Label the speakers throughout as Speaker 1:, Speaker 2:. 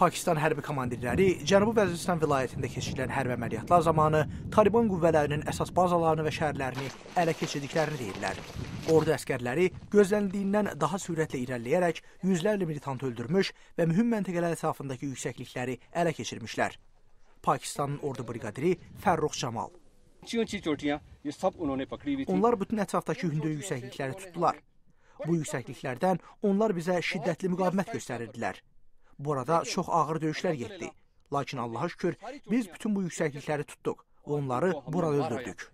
Speaker 1: Pakistan hərbi komandirləri Cənubi Vəziristan vilayətində keçirilən hərbi əməliyyatlar zamanı Taliban qüvvələrinin əsas bazalarını və şəhərlərini ələ keçirdiklərini deyirlər. Ordu əsgərləri gözlənildiyindən daha sürətlə irəliləyərək yüzlərlə militantı öldürmüş və mühüm məntəqələr ətrafındakı yüksəklikləri ələ keçirmişlər. Pakistanın ordu briqadiri Fərrux Camal. Onlar bütün ətrafdakı hündür yüksəklikləri tutdular. Bu yüksəkliklərdən onlar bizə şiddətli müqavimət göstərirdilər. Burada çox ağır döyüşlər getdi. Lakin Allaha şükür, biz bütün bu yüksəklikləri tutduq və onları burada öldürdük.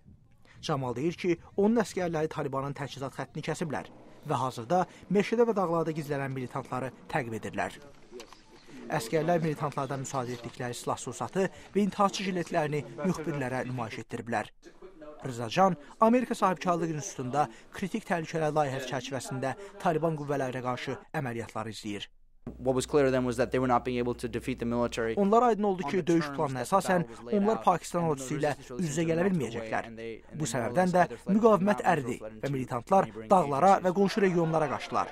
Speaker 1: Camal deyir ki, onun əsgərləri Talibanın təchizat xəttini kəsiblər və hazırda meşədə və dağlarda gizlənən militantları təqib edirlər. Əsgərlər militantlardan müsadirə etdikləri silah-sursatı və intiharçı jiletlərini müxbirlərə nümayiş etdiriblər. Rıza Can, Amerika Sahibkarlıq İnstitutunda kritik təhlükələr layihəsi çərçivəsində Taliban qüvvələrinə qarşı əməliyyatları izləyir. Onlara aydın oldu ki, döyüş planına əsasən onlar Pakistan ordusu ilə üz-üzə gələ bilməyəcəklər. Bu səbəbdən də müqavimət əridi və militantlar dağlara və qonşu regionlara qaçdılar.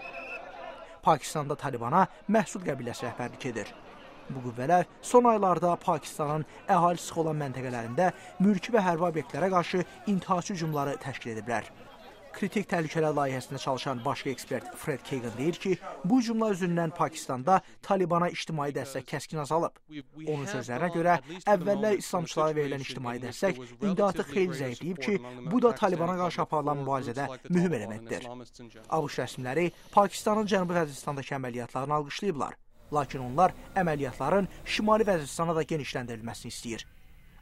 Speaker 1: Pakistanda Talibana Məhsud qəbiləsi rəhbərlik edir. Bu qüvvələr son aylarda Pakistanın əhali sıx olan məntəqələrində mülki və hərbi obyektlərə qarşı intiharçı hücumları təşkil ediblər. Kritik təhlükələr layihəsində çalışan başqa ekspert Fred Kagan deyir ki, bu hücumlar üzündən Pakistanda Talibana ictimai dəstək kəskin azalıb. Onun sözlərinə görə, əvvəllər İslamçılara verilən ictimai dəstək indi artıq xeyli zəifləyib ki, bu da Talibana qarşı aparılan mübarizədə mühüm elementdir. ABŞ rəsmiləri Pakistanın Cənubi Vəziristandakı əməliyyatlarını alqışlayıblar. Lakin onlar əməliyyatların Şimali Vəziristana da genişləndirilməsini istəyir.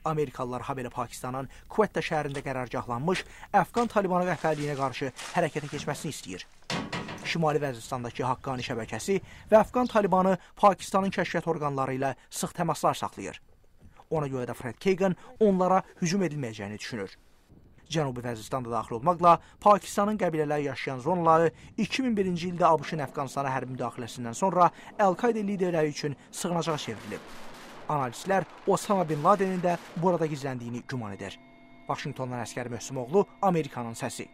Speaker 1: Amerikalılar habelə Pakistanın Quetta şəhərində qərargahlanmış Əfqan Talibanı rəhbərliyinə qarşı hərəkətə keçməsini istəyir. Şimali Vəziristandakı Haqqani şəbəkəsi və Əfqan Talibanı Pakistanın kəşfiyyat orqanları ilə sıx təmaslar saxlayır. Ona görə də Fred Kagan onlara hücum edilməyəcəyini düşünür. Cənubi Vəziristan da daxil olmaqla Pakistanın qəbilələri yaşayan zonaları 2001-ci ildə ABŞ-ın Əfqanistana hərbi müdaxiləsindən sonra Əl-Qaidə liderləri üçün sığınacağa çevrilib. Analistlər Osama bin Ladenin də burada gizləndiyini güman edir. Vaşinqtondan Əsgər Möhsümoğlu, Amerikanın səsi.